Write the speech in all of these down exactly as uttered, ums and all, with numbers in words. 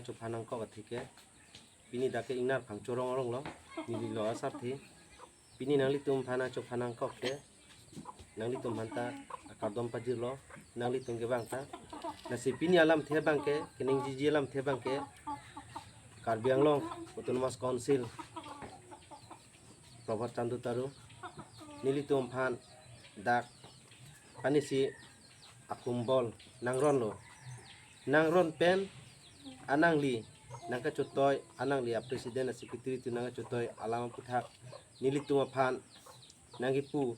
chophan nangkok athe ke, pini dak ke ingnar Phangcho rong arong lo, neli lo asar thi. Pini nanglitum aphan chophan nangkok ke, nanglitum aphan ta akardom pajirlo, nanglitum ke abang ta. Lasi pini alamthe abang ke, keningjiji alamthe abang ke, Karbi Anglong Autonomous Council, Prabhat Chandra Taro, nelitum aphan dak panisi akombol nangronlo. Nangron pen anangli nangkachotoi, anangli a president a secretary atum nangkachotoi alam aphuthak nelitum aphan nangkipu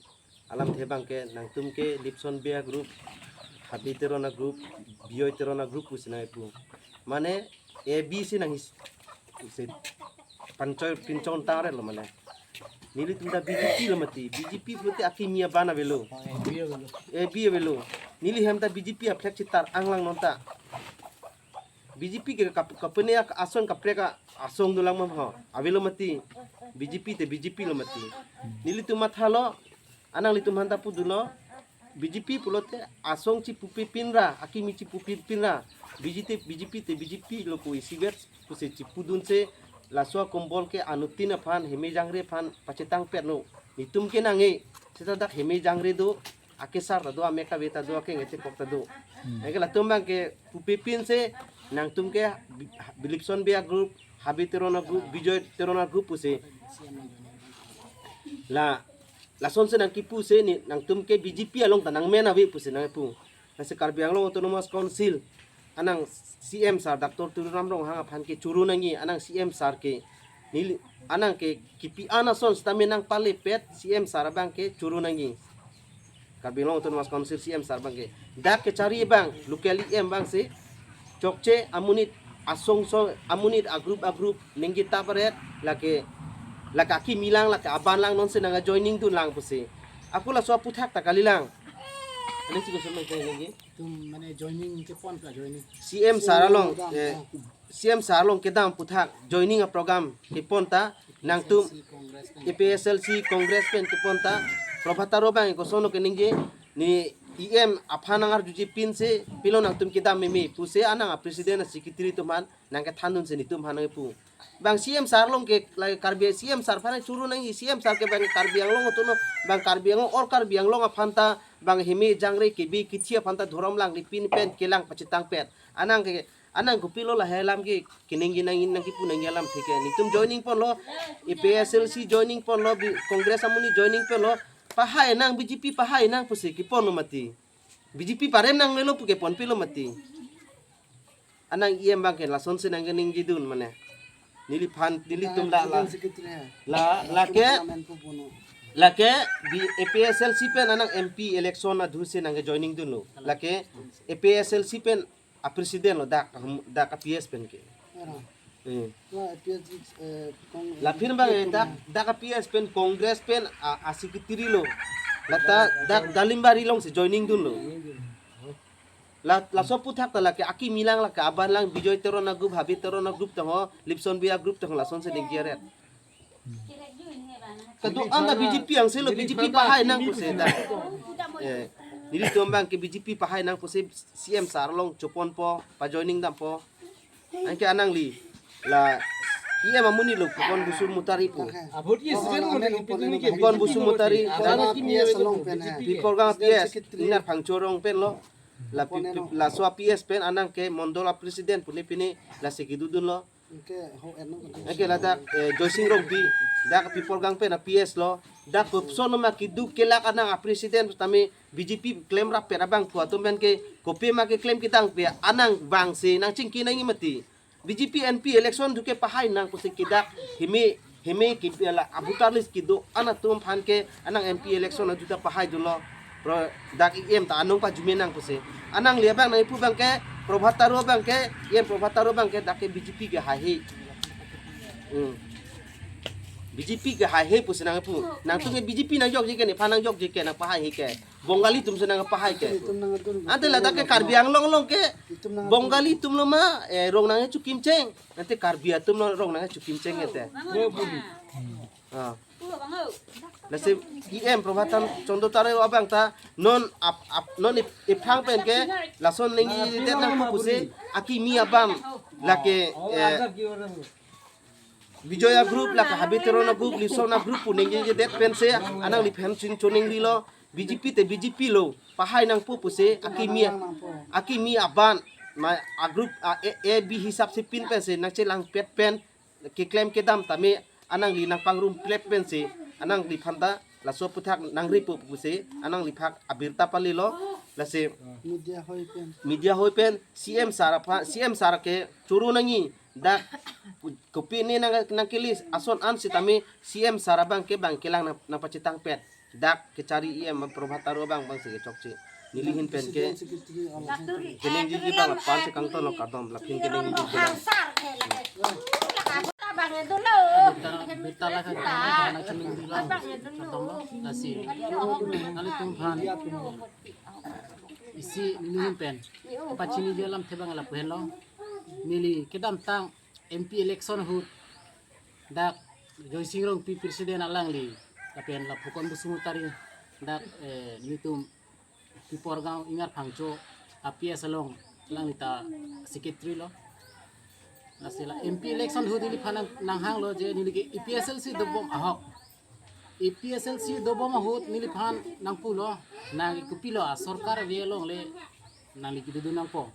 alamthe abang ke, nangtum ke Lipson Bey a group, Habe Teron a group, Bijoy Teron a group pusi nangkipu. Mane A B si nang his se panchoi pinchon tare lo mane. Nelitum ta B J P lo mati, B J P pulote akimi aban avelo. A B avelo. Neli hem ta B J P a flag chitar anglang non ta. B J P ke kap-, kapene ak-, asong kaprek a-, asong dolang mam ho. Avelo mati. B J P te B J P lo mati. Nelitum mathalo, ananglitum aphan ta pudunlo, B J P pulote asong chipupipin ra, akimi chipupipin ra, B J P te, B J P te B J P lo pu isivet pusi chipudunsi, laso akombol ke anuttin aphan, heme jangre aphan pachetang pet no. Nelitum ke nang-e, seta dak heme jangre do, akesar ta do, amek ave ta do, akengechekok ta do. Hmm. Anke latum abang ke pupipinsi, nangtum ke Bi-, Lipson Bey a group, Habe Teron a group, Bijoy Teron a group pusi. La, lasonsi nangkipusi ni, nangtum ke B J P along ta nangmen ave pusi nangpu. Lasi Karbi Anglong Autonomous Council anang C M sir Doctor Tuliram Ronghang aphan ke choro nangji, anang C M sir ke neli, anang ke kipi an ason sitame nangpalepet C M sir abang ke choro nangji. Karbi Anglong Autonomous Council C M sir abang ke. Dak kechari abang, local E M abangsi chokche amonit asong song, amonit a group a group ningje ta paret, lake, lake akimi lang, lake aban lang nonsi nang joining dunlang pusi. Ako laso aphuthak ta kalilang. Ani si kosem nang joining ke? Tum mane joining kepon ka joining? C M sir along, eh, C M sir along kedam aphuthak joining a program kepon ta nangtum A P H L C Congress pen, A P H L C Congress pen kepon ta Prabhat Taro abang koson keningje ni E M aphan nangarjuji pinsi pilo nangtum kedam meme pusi anang a president a secretary atum aphan nangkethan dunsi nelitum aphan nangpu. Bang C M sir along ke, like, Karbi C M sir aphan choro nangji, C M sir ke bang Karbi Anglong atum no, bang Karbi Anglong or Karbi Anglong aphan ta bang heme jangre kebi kithi aphan ta dhorom langlipin pen kelang pachetang pet. Anang ke, anang kopilo lahai alam ke keningje nangji, nangkipu nangji alamthe ke. Nelitum joining ponlo, A P H L C joining ponlo, bi-, Congress amonit joining ponlo, pahai nang, B J P pahai nang pusi kepon lo mati. B J P parem nangnelo pu kepon pilo mati. Anang E M abang ke lasonsi nangkeningje dun mane. Neliphan, nelitum la, la, la, lake, lake, bi-, A P H L C pen anang M P election adhusi nangke joining dunlo. Lake A P H L C pen a president lo dak, dak a P S pen ke. Aro. Eh. Wa A P S, eh, Cong-, Laphin abang, eh, dak, dak a P S pen Congress pen a, a secretary lo. Lata dak Dalimbari alongsi joining dunlo. La, laso aphuthak ta lake akimi lang, lake aban lang, Bijoy Teron a group, Habe Teron a group tangho, Lipson Bey a group tangho, lasonsi ningje ret. Kedo-an ta B J P angselo, B J P pahai nang pusi ta. Eh, nelitum abang ke B J P pahai nang pusi C M sir along choponpo, pa joining dampo. Anke anangli la E M amonit lo Phukon Busur Mutari pu. Abot ye segen mo ni pitu ni ke Phukon Busur Mutari, P S along pen hai. Piporgang P S, ingnar Phangcho rong pen lo. La pi-, pi-, laso a P S pen anang ke mondol a president pune pine lasi kedodunlo. Anke ho en no. Anke ladak, eh, Joysing Rongpi, dak Piporgang pen a P S lo. Dak kopson ma keduk kelak anang a president tame B J P klem rap pet abang pu atum pen ke kopi ma keklem kedang pe anang abangsi nangchingki nangji mati. B J P M P election duke pahai nang pusi ke dak heme, heme ke la a voter list kedo-an atum aphan ke anang M P election aduta pahai dunlo. Pro dak E M ta anong pajume nang pusi. Anangli abang nangpu abang ke Prabhat Taro abang ke, E M Prabhat Taro abang ke dak ke B J P ke haihe. Hmm. B J P ke haihe pusi nangpu. Nangtum ke B J P nangjokji ke, nephan nangjokji ke, nangpahaihe ke. Bongali atumsi nangpahai ke. Itum nang atum. Ante ladak ke Karbi Anglong along ke. Itum nang atum. Bongali atum lo ma, eh, rong nangkechokim cheng. Ante Karbi atum lo rong nangkechokim cheng ante. Ah. Lasi E M Prabhat Chandra Taro abang ta non ap, ap, non ip-, iphang pen ke lason ningjedet nang pusi akimi abang. Lake, eh, Bijoya group, lake Habitero na group, Lisong na group pu ningjejedet pensi anangliphan chingchoningrilo. B J P te B J P lo, pahai nangpo pusi akimi, akimi aban, ma a group a, a, A B hisap si pin pensi nangchelangpet pen, keklem kedam tame anangli nangpangrumplet pensi anangliphan ta laso aphuthak nangripo pusi anangliphan abirta palilo. Lasi Media hoi pen. Media hoi pen C M sir aphan, C M sir ke choro nangji, dak kopine nang, nangkele ason an sitame C M sir abang ke bang kelang nang, nangpachetangpet. Dak kechari E M Prabhat Taro abang bangsi kechokche. Neli ahin pen ke President Secretary alam. Keningjeji abang lapu-an si kangtonlo, kardom, lapen keningjeji abang. Birta, birta lake nangchiningri lo, kardom lo, lasi nanglitum aphan isi neli ahin pen pachiniji alamthe abang lapu henlo. Neli kedamtang M P election ahut dak Joysing Rongpi president alangli, lapen la Phukan Basumatary, dak, eh, nelitum Piporgaon Ingnar Phangcho a P S along alangli ta secretary lo. Lasi la M P election ahut neliphan nang, nanghanglo je neli ke A P H L C dobom ahok. A P H L C dobom ahut neliphan nangpulo, nang kopilo a sorkar ave along le nangli kedodun nangpo.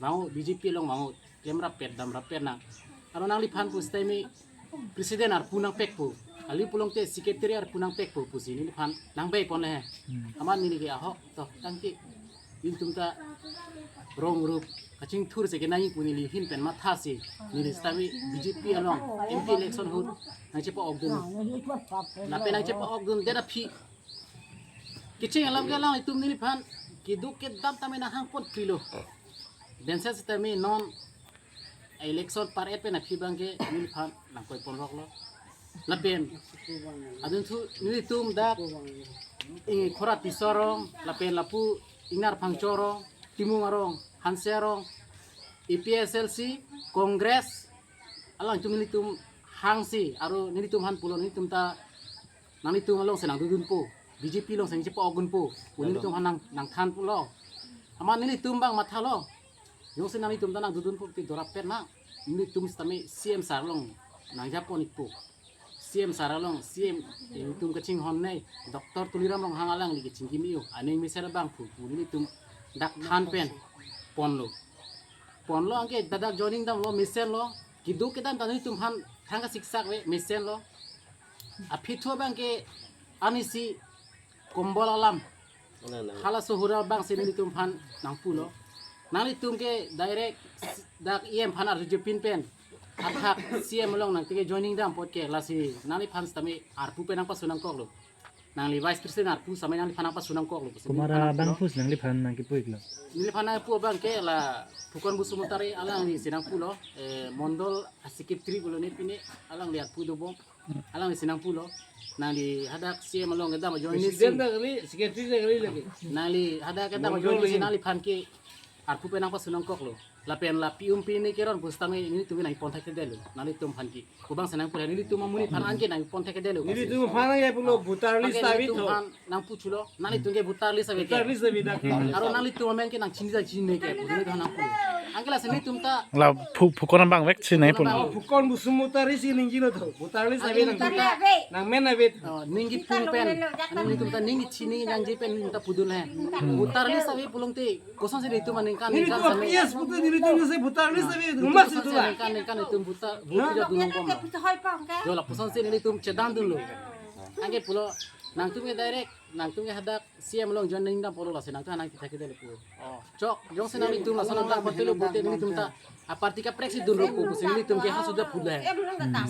Vang-o, B J P along vang-o, klemrap pet damrap pet nang. Aro nangliphan pusitame president arpu nangpekpo, kali pulote secretary arpu nangpekpo pusi neliphan nangvai ponle he. Hmm. Amat neli ke ahok to tangke, nelitum ta rong rup kachingthur si kenangji pu neli ahin pen mathasi, neli sitame B J P along M P election ahut nangchepa-okdun, lapen nangchepa-okdundet aphi kecheng alam ke alanglitum neliphan keduk kedam tame nanghangpon krilo. Dense sitame non election par-et pen aphi abang ke neliphan nangkoiponroklo. Lapen adunthu nelitum dak, eh, Khora Tisso arong, lapen lapu Ingnar Phangcho arong, Timung arong, Hanse arong, A P H L C, Congress, alangtum nelitum hangsi, aro nelitum aphan pulo, nelitum ta nanglitum alongsi nangdodunpo, B J P alongsi nangchepa-okdunpo pu nelitum aphan nang, nangthan pulo. Amat nelitum abang mathalo, jongsi nanglitum ta nangdodunpo ti dorap pet nang, nelitum sitame C M sir along nangjapon-ikpo. C M sir along, C M, eh, nelitum kachinghon nei, Doctor Tuliram Ronghang alangli kachingki me-o, aning mesen abang pu, pu nelitum dak than pen ponlo. Ponlo anke dadak joining damlo, mesenlo, keduk kedam ta nelitum aphan thang kasiksak ave, mesenlo. Aphi thu abang ke anisi kombol alam. Halaso hura abangsi nelitum aphan nangpulo. Nanglitum ke direct dak E M aphan arjupin pen, athak C M along nangtike joining dam apot ke lasi nangliphan sitame arpu pen nangpasu nangkoklo. Nangli vice president arpu sitame nangliphan nangpasu nangkoklo. Komat abang pusi nangliphan nangkipu-iklo? Neliphan nangpu abang ke la Phukan Basumatary alanglisi nangpulo, eh, mondol a secretary pulo ne pine, alangli arpu dobom. Alanglisi nangpulo. Nangli hadak C M along kedam ajoine si. President ta kali, secretary ta kali lake. Nangli hadak kedam ajoine si nangliphan ke arpu pen nangpasu nangkoklo. Lapen la Pi Umpi ne keron pusitame nelitum nangponthekthedetlo. Nanglitum aphan ke. Kobang si nangpu, nelitum amonit aphan anke nangponthekthedetlo. Nelitum aphan ke pulo voter list ta ave tho. Nangpu chulo, nanglitum ke voter list ave ke. Voter list ave dak. Aro nanglitum amen ke nangchini ta chini ke, nelitum nangpu. Anke lasi nelitum ta. La Phu-, Phukan abang vek chinine pulo. Phukan Basumatary si ningjelo tho. Voter list ave nang. Nangmen ave. Oh, ningje pung pen. Nelitum ta ningje chini nangji pen nelitum ta pudun he. Voter list ave pulote. Kosonsi nelitum aningkan nelitum ningkan sitame. P S putu nelitum jase voter list ave. Nelitum mas kosonsi itu lah. Ningkan ningkan nelitum voter, vote kita dunong kom. Jo lapuson si nelitum chedandunlo. Anke pulo, nangtum ke direct, nangtum ke hadak C M along joining dam pulo lasi nangtum nangkithekthedetlo pu. Oh. Chok, jongsi nanglitum lason nangdam putelo pute nelitum ta a party kaprek si dunrokpo pusi nelitum ke hasuda pudun he.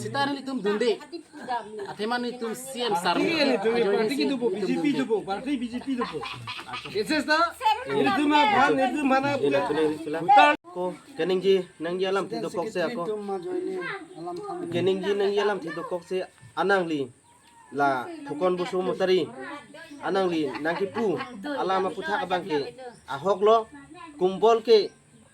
Sita nelitum dunde. Athema nelitum C M sir. Party ke nelitum, ajoine party ke si dopo, nelitum B J P dunde. Dopo, party B J P dopo. Nelitum aphan, nelitum mana punya. Ko keningje nangji alamthe dokok si ako. Keningje nangji alamthe dokok si anangli la Phukan Basumatary anangli nangkipu alam aputhak abang ke ahoklo, kombol ke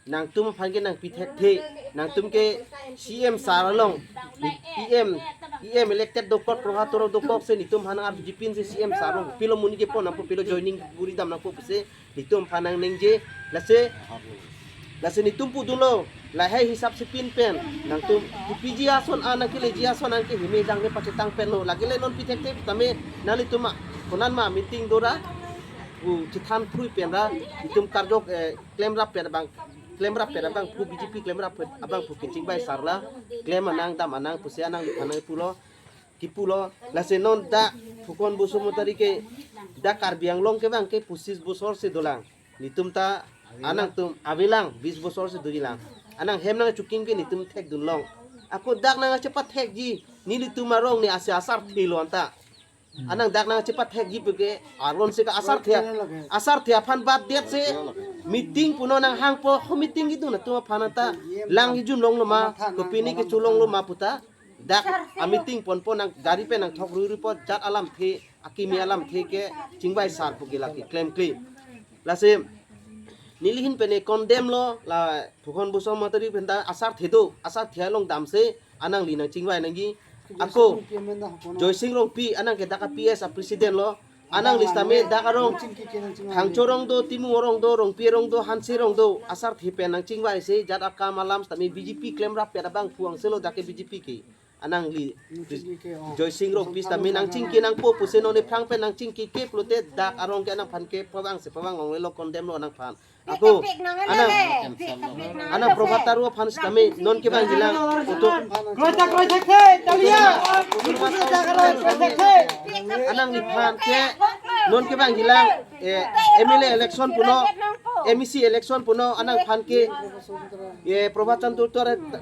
nangtum aphan ke nangpithekthe, nangtum ke C M sir along, E M, E M elected dokok, Prabhat Taro dokok si nelitum aphan nang-arjupin si C M sir along pilo amonit kepon nangpo, pilo joining kuri dam nangpo pusi nelitum aphan nangningje. Lasi Lasi netum pudunlo, lahai hisap si pin pen, nangtum kepiji ason an, nangkeleji ason an ke hime jang ne pachetang penlo. Lake le non pi thekthe tame nanglitum ma, konat ma meeting dora, pu chethan phrui pen ra, itum karjok, eh, klemrap pen abang, klemrap pen abangphu, B J P klemrap pen abangphu kechingbai sar la, klem anang dam anang pusi anangliphan nangpulo, kipulo. Lasi non dak Phukan Basumatary ke dak Karbi Anglong ke abang ke pochis bosor si dolang. Netum ta anangtum avelang, bis bosor si dojilang. Anang hem nangchekim ke netum thekdunlong. Ako dak nangchepathekji, nelitum arong ne asi asarthe lo anta. Anang dak nangchepathekji pu ke aron si ke asarthe, asarthe aphan bat det si meeting punon nanghangpo, ho meeting kidun atum aphan anta lang ijun longlo ma, kopine kecho longlo ma puta. Dak a meeting ponpo, nang gari pen nangthok ruiruipo, jat alamthe, akimi alamthe kechingbai sar pu ke lake klemkle. Lasi neli ahin pen ne condemn lo, la Phukan Basumatary pen ta asarthe do, asarthe along damsi anangli nangchingbai nangji. Ako Joysing Rongpi, anang ke dak a P S a president lo, anangli sitame dak arong, Thangcho arong do, Timung arong do, Rongpi arong do, Hanse arong do, asarthe pen nangchingbai si jat akam alam sitame B J P klemrap pen abangphu angse lo dak ke B J P ke. Anangli Joysing Rongpi sitame nangchingki nangpo pusi non ephrang pen nangchingki ke pulote dak arong ke anangphan ke pavang si pavang longlelo, condemn lo anangphan. Ako, anang, anang Prabhat Taro aphan sitame non kevangjilang, utu. Kroisak, kroisak the, talia. Kroisak, kroisak the. Anangliphan ke non kevangjilang, eh, M L A election punon, M A C election punon, anangphan ke, eh, Prabhat Chandra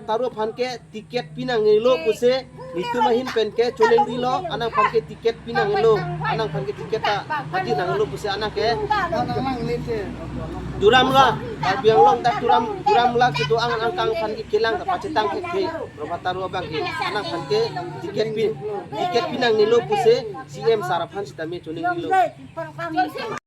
Taro aphan ke ticket pinangnelo pusi, netum ahin pen ke choningrilo, anangphan ke ticket pinangnelo, anangphan ke ticket ta adi nangnelo pusi anang ke duram la, Karbi Anglong dak duram, duram la kedo-an angkang aphan ke kelang ta pachetang thekthe, Prabhat Taro abang ke, anangphan ke ticket pi, ticket pinangnelo pusi C M sir aphan sitame choningrilo.